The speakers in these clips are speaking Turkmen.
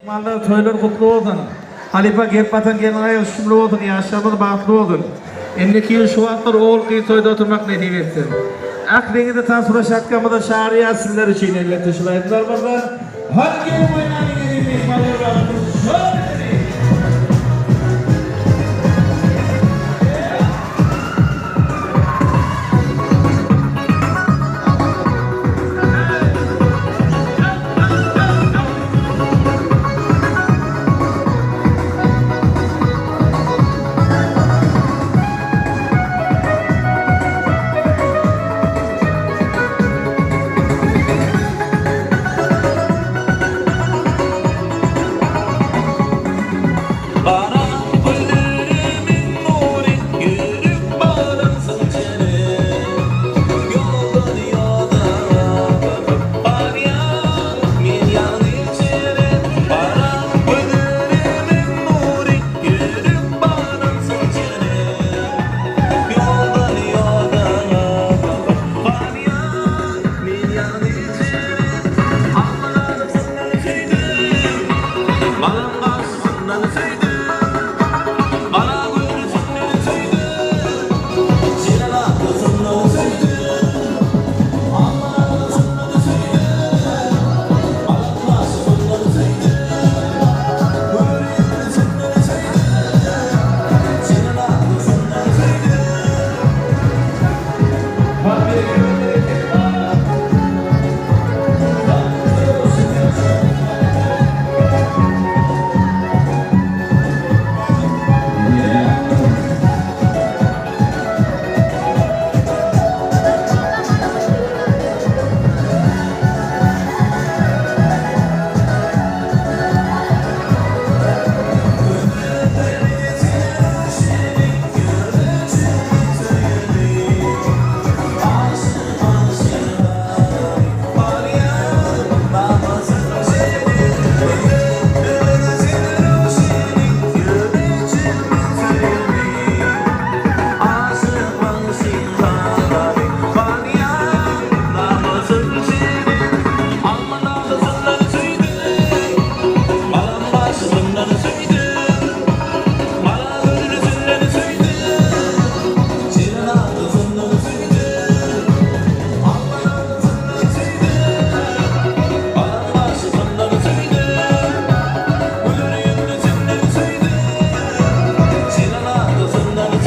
Mallar toýlar gutly bolsun. Halypa gelip batan gelin aýagy şümli bolsun ýaşlarymyz bagtly bolsun. Indiki ýyl şu wagtlar ogul gyz toýda oturmak nesip etsin. Ähliňizi tans ploşatkamyza çagyrýas sizler üçin elbetde şul aýdymlarymyzdan Hany gelin oýnalyň eziz myhmanlar bagtymyz şol edeli. Gara gözlerimiň nury, ýürek bagrymsyň jeren. Ýoldan ýoda bakyp barýan men ýalňyz jeren. Gara gözlerimiň nury, ýürek bagrymsyň jeren. Ýoldan ýoda bakyp barýan men ýalňyz jeren. Almalarym senden söýdüm, balam garşysyndan söýdüm. Gara gözlüsinden söýdüm, Jeren atlysyndan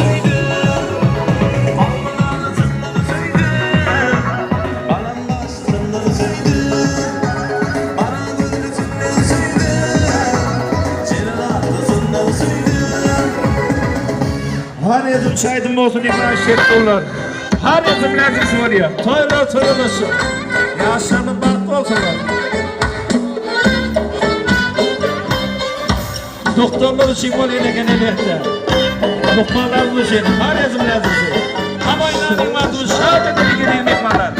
söýdüm. Alma atlysyndan söýdüm, Balam garşysyndan söýdüm. Görýänlisinden söýdüm, Jeren atlysyndan söýdüm. Horezm çaýdym bolsun diýip şertler. Horezm näzisi bolýar. Toýlar toýlaşyp. Ýaşlarymyz bagtly bolsunlar. Doktorlar üçin bolýan eken elbetde. Lukmanlarymyz üçin Horezm näzisi. Habaýlaryň bagtyny şat edeli geliň myhmanlar.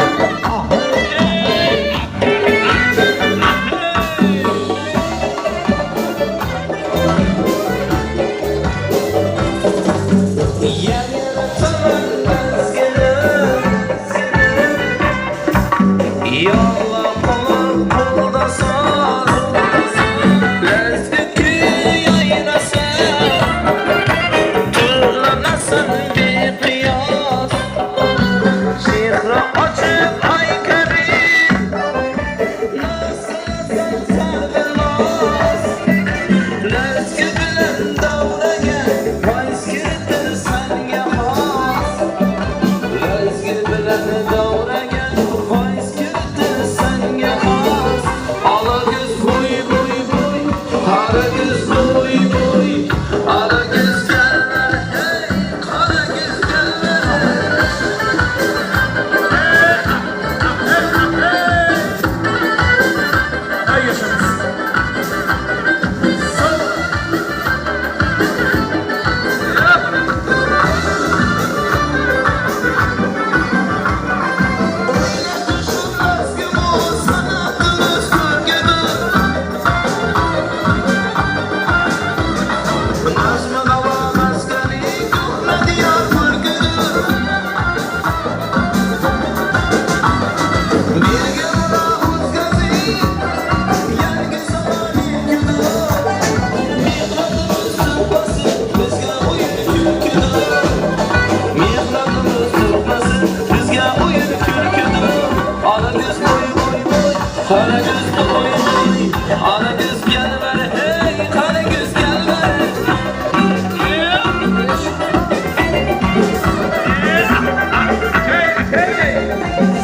Kara göz doy doy, ala göz gel ver hey, kara göz gel ver.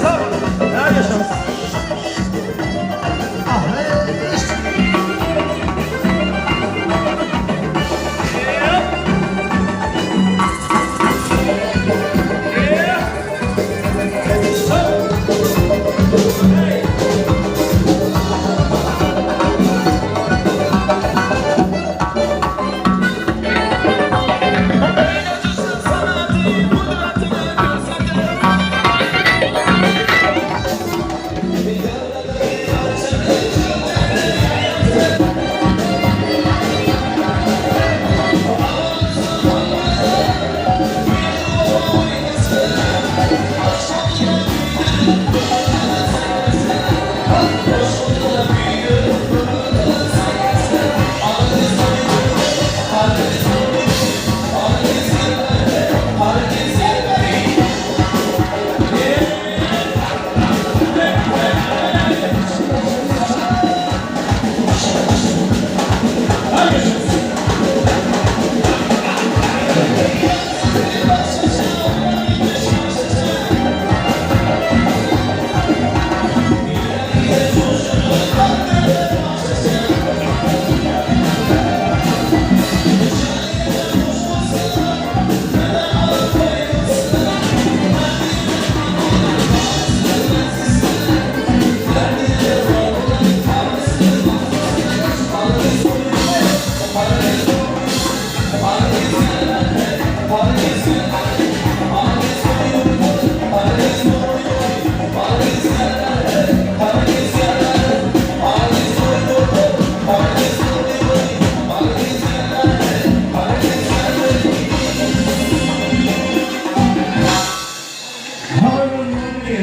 Sağ olun. Ya yaşasın. Sanatı, kudretini görsene.